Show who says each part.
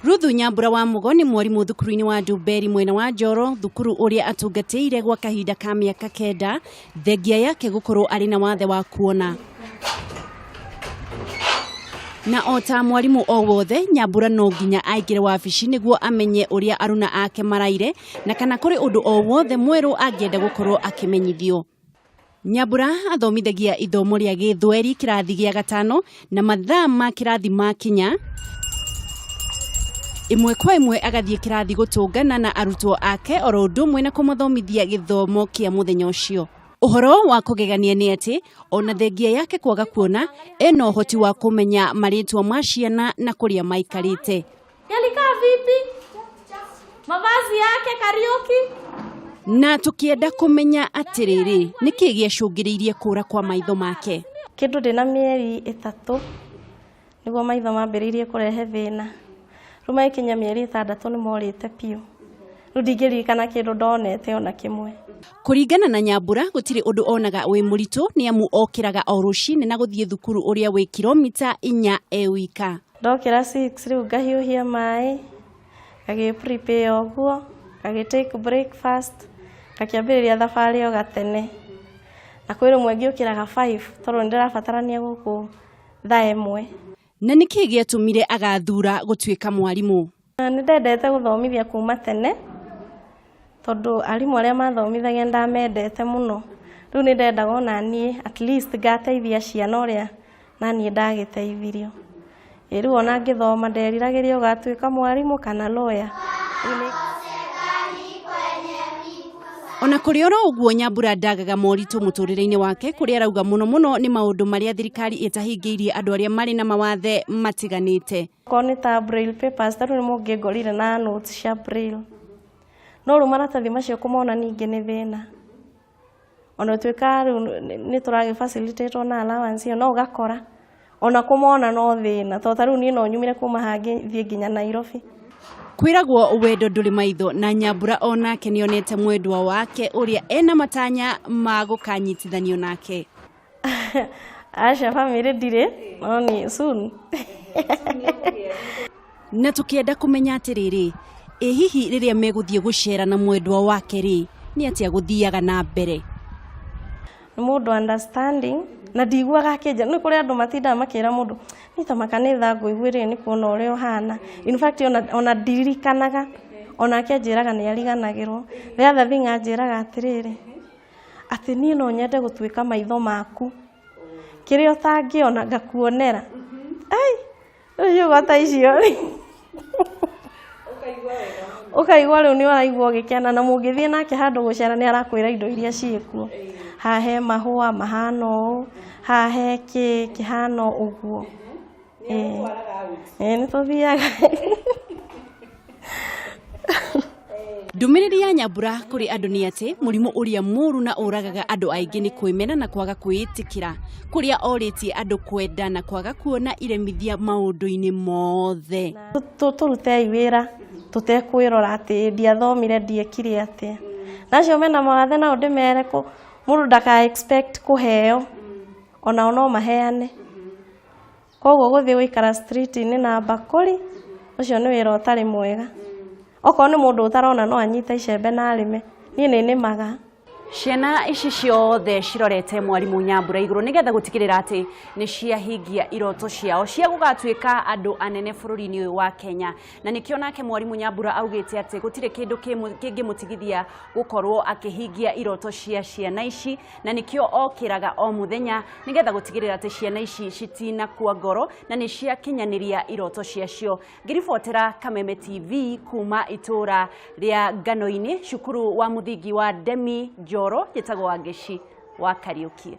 Speaker 1: Ruthu Nyambura wa Mugo nĩ mwarimũ thukuru-inĩ wa Ndumberi mwena wa Njoro, thukuru ũrĩa atungatĩire gwa kahinda ka mĩaka 9, thengia yake gũkorwo arĩ na wathe wa kuona. Na o ta mwarimũ o wothe, Nyambura no nginya aingĩre wabici nĩguo amenye ũrĩa aruna ake maraire na kana kũrĩ ũndũ o wothe mwerũ angĩenda gũkorwo akĩmenyithio. Nyambura athomithagia ithomo rĩa Gĩthweri kĩrathi gĩa gatano na mathaa ma kĩrathi makinya ĩmwe kwa ĩmwe agathiĩ kĩrathi gũtũngana na arutwo ake oro ũndũ ũmwe na kũmathomithia gĩthomo kĩa mũthenya ũcio. Ũhoro wa kũgegania nĩ atĩ ona thengia yake kwaga kuona ena ũhoti wa kũmenya marĩtwa ma ciana na kũrĩa maikarĩte.
Speaker 2: Yalikaa vipi? Mavazi yake Kariuki?
Speaker 1: Na tũkĩenda kũmenya atĩrĩrĩ, nĩkĩ gĩacũngĩrĩirie kũra kwa maitho make?
Speaker 2: Kĩndũ ndĩna mĩeri 3 nĩguo maitho mambĩrĩirie kũrehe thĩna. Rĩu magĩkinya mĩeri 6 nĩ morĩte biũ. Rĩu ndingĩririkana kĩndũ ndonete ona kĩmwe.
Speaker 1: Kũringana na Nyambura gũtirĩ ũndũ onaga wĩ mũritũ nĩ amu okĩraga o rũcinĩ na gũthiĩ thukuru ũrĩa wĩ kilomita 4 e wika.
Speaker 2: Ndokĩra 6 rĩu ngahiũhia maĩ, ngagĩ prepare ũguo, ngagĩ take breakfast, ngakĩambĩrĩria thabarĩ o gatene. Na kwĩ rĩmwe ngĩũkĩraga 5 tondũ nĩ ndĩrabatarania gũkũ thaa 1.
Speaker 1: Na nĩkĩ gĩatũmire agathura gũtuĩka mwarimũ?
Speaker 2: Nĩ ndendete gũthomithia kuma tene, tondũ arimũ arĩa mathomithagia ndamendete mũno. Rĩu nĩ ndendaga ona niĩ at least ngateithia ciana ũrĩa na niĩ ndagĩteithirio. Rĩu ona ngĩthoma nderiragĩria ũgatuĩka mwarimũ kana lawyer.
Speaker 1: Ona kũrĩ oro ũguo Nyambura ndagaga moritũ mũtũrĩre-inĩ wake kũrĩa arauga mũno mũno nĩ maũndũ marĩa thirikari ĩtahingĩirie andũ arĩa marĩ na mawathe matiganĩte.
Speaker 2: Okorwo nĩ ta braille papers, ta rĩu nĩ mũngĩngorire na notes cia braille. No rĩu maratathi macio kũmona ningĩ nĩ thĩna. Ona ũtuĩka rĩu nĩ tũragĩ facilitate na allowance ĩyo, no ũgakora ona kũmona no thĩna. Tondũ ta rĩu niĩ no nyumire kuma hangĩ thiĩ nginya Nairobi.
Speaker 1: Kwĩragwo wendo ndũrĩ maitho na Nyambura onake nĩonete mwendwa wake ũrĩa ena matanya ma gũkanyitithanio nake.
Speaker 2: Aca family ndirĩ, no nĩ soon.
Speaker 1: Na tũkĩenda kũmenya atĩrĩrĩ, ĩ hihi rĩrĩa megũthiĩ gũcera na mwendwa wake rĩ, nĩ atĩa gũthiaga na mbere?
Speaker 2: Nĩ mũndũ understanding na ndiguaga akĩnja. Nĩ kũrĩ andũ matindaga makĩra mũndũ nĩ ta makanitha ngũiguĩrĩre nĩ kuona ũrĩa ũhana. In fact ona ndiririkanaga, onake anjĩraga nĩ ariganagĩrwo. The other thing anjĩraga atĩrĩrĩ, atĩ niĩ no nyende gũtuĩka maitho maku, kĩrĩa ũtangĩona ngakuonera. Ai, rĩu ciugo ta icio rĩ, ũkaigua rĩu nĩ ũraigua ũgĩkena. Na mũngĩthiĩ nake handũ gũcera nĩ arakwĩra indo iria ciĩkuo. Haha he mahũa mahana ũũ, haha he kĩ kĩhana ũguo. Nĩ tũthiaga.
Speaker 1: Ndũmĩrĩri ya Nyambura kũrĩ andũ nĩ atĩ mũrimũ ũrĩa mũru na ũragaga andũ aingĩ nĩ kwĩmena na kwaga kwĩĩtĩkĩra, kũrĩa orĩtie andũ kwenda na kwaga kuona iremithia maũndũ-inĩ mothe.
Speaker 2: Tũrutei wĩra tũtekwĩrora atĩ ndiathomire ndiekire atĩa. Na acio mena mawathe nao ndĩmere mũndũ ndaka expect kũheo, onao no maheane. Koguo gũthiĩ gũikara street-inĩ na mbakũri, ũcio nĩ wĩra ũtarĩ mwega. Okorwo nĩ mũndũ ũtarona no anyite icembe na arĩme, niĩ nĩ nĩmaga.
Speaker 1: Ciana ici ciothe cirorete mwarimũ Nyambura igũrũ nĩgetha gũtigĩrĩra atĩ nĩ ciahingia iroto ciao cia gũgatuĩka andũ anene bũrũri-inĩ ũyũ wa Kenya. Na nĩkĩo nake mwarimũ Nyambura augĩte atĩ gũtirĩ kĩndũ kĩngĩmũtigithia gũkorwo akĩhingia iroto cia ciana ici, na nĩkĩo okĩraga o mũthenya nĩgetha gũtigĩrĩra atĩ ciana ici citinakua ngoro na nĩ ciakinyanĩria iroto ciacio. Ngĩribotera Kameme TV kuma itũra rĩa Ngano-inĩ, cukuru wa mũthingi wa Demi Njoro, njĩtagwo Wangeci wa Kariuki.